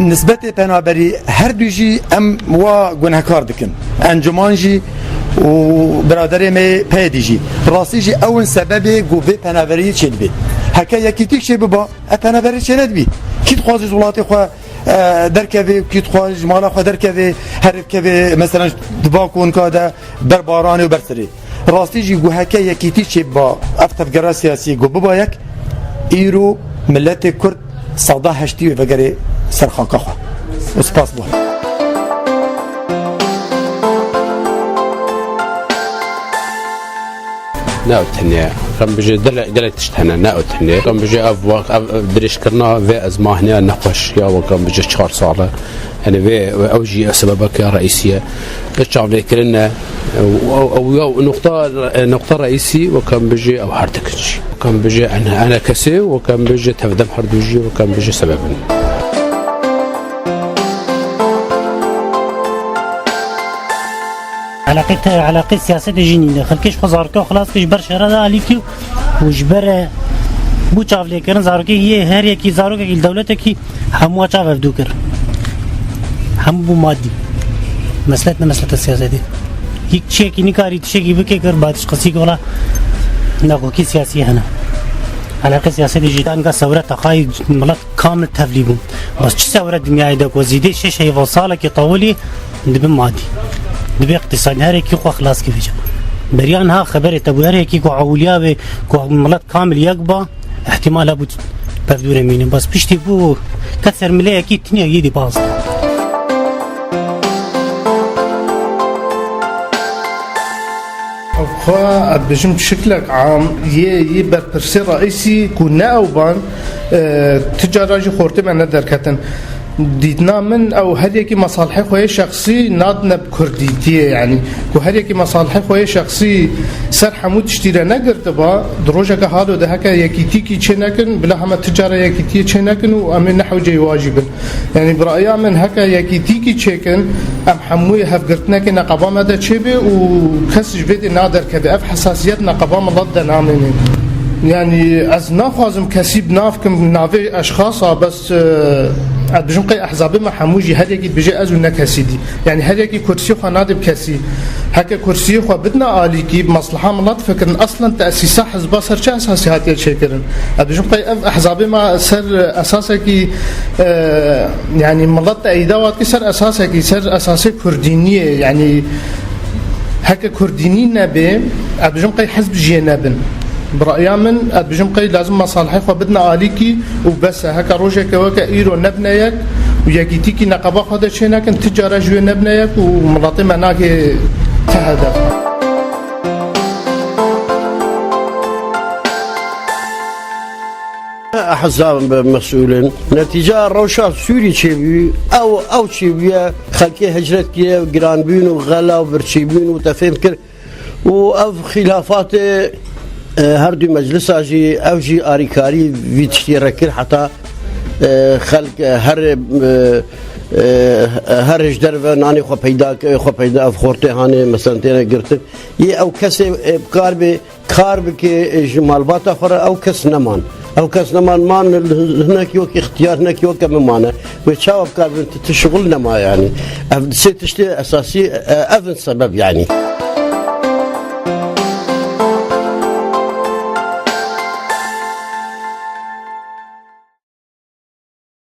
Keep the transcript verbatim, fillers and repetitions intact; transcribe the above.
Nisbetê penaberî her du jî em wa gunehkar dikin. Encûman jî û biraderê me PYD'î jî. Rastî jî ew in sebebê ku vê penaberî çêdibê. Heke yekîtîk çêbiba, ev penaberî çênedibî. Kî dixwaze ji welatê xwe, e, derkeve, kî dixwaze ji mala xwe derkeve, herikeve, mesela di va konka de ber baranê û ber serê. Rastî jî ku heke yekîtî çêbiba, ev tevgera siyasî ku biba yek, îro miletê Kurd seda heştî wê vegerê ser xaka xwe. Û spas bo. Ne ew tenê ye. Em bijê dile-, gelek tişt hene, ne ew tenê. Em bijê ev wak-, ev, ev dirêjkirina vê ezmanê nexweş ya wek em bijê çar sal e. Yani vê, ew jî sebebeke reîsî ye. Vê çavlêkirin e. Ew, ew, ew ya nokta, nokta reîsî wek em bijê ew her dikin jî. Wek em bijê en-, enekesê, wek em bijê tevdem her du jî, wek em bijê sebeb in. Eleqê te-, eleqê siyasetê jî nîne. Xelkê ji xwe zarokê xwe xilas kir ji ber şere de alîkî û ji ber, e, bû çavlêkirin zarokê yê her yekî zarokekî li dewletekî hemû çav hevdû kir. Hemû bû madî. Meslet ne mesleta siyasetê. Hîç çiyekî nikarî tiştekî bike kir, ba tişt qisî gola nakokî siyasî hene. Eleqê siyasetê jî danga sewre texayî milet kamil tevlî bû. Bas çi sewre dinyayê de ku zîdê şeş heyva salekî tawilî dibe madî. Dibe iqtîsadî her yekî xwe xilas kevî. Beriya niha xeberê te bû her yekî ku ewliya be ku milet kamil yek ba, ihtimal hebû pevdûrê mîne. Bas piştî bû ke sermileyekî tiniya yê dî baz. Xwe ez dibêjim şiklek am yê, yê berpirsê reîsî ku ne ew ban, e, ti cara jî xortê me nederketin. Dîtina min ew her yekî mesalihê xwe yê şexsî nadine bi kurdîtiyê, yanî ku her yekî mesalihê xwe yê şexsî ser hemû tiştî re negirtiba, di rojeke halo de heke yekîtîkî çê nekin, bila heme ti cara yekîtiyê çê nekin û em ê ne hewceyî wa jî bin. Yanî bi raya min heke yekîtîkî çêkin, em hemûyê hevgirtinekê neqeba me de çêbe û kes ji vê dê naderkeve. Ev hesasiyet neqeba milet de namêne. Yanî ez naxwazim kesî bi nav kim, navê eşxasa, bes, e, ez dibêjim qey ehzabê me hemû jî her yekî dibêje ez û ne kesî dî. Yanî her yekî kursiyê xwe nade bi kesî. Heke kursiyê xwe bidine alîkî, bi mesleha milet fikirin, eslen tesîsa hizba ser çi esasî hatiye çêkirin? Ez dibêjim qey ev ehzabê me ser esasekî, e, yanî milet te eyda wat ki ser esasekî, ser esasê kurdîniyê, yanî heke kurdînî nebe, ez dibêjim qey hizb jiyê nebin. Bi raya min, ez dibêjim qey lazim mesalihê xwe bidine alîkî û bes e. Heke rojeke weke îro nebine yek û yekîtîkî neqeba xwe de çê nekin, ti cara ji wê nebine yek û miletê me nake ti hedef. Ehzab mesûl in. Netîca rewşa Sûrî çêbû, ew, ew çêbûye, xelkê hicret kiriye, giranbûn û xela û birçîbûn û te fêm kir. Û ev xîlafatê, e, her du meclisa jî, ew jî arîkarî vî tiştî re kir, heta, e, xelk, e, her, e, e, her ji derve nanê xwe peyda, xwe peyda, ev xortê hanê, meselen têne girtin. Yê ew kesê, e, bi kar bê, kar bike, e, ji malbata xwe re, ew kes neman. Ew kes neman, man li, li hinek yok îxtiyar, hinek yok ke min mane. Wê çawa bi kar bin, ti, ti şixul nema yanî. Ev sê tiştê esasî, e, ev in sebeb yanî.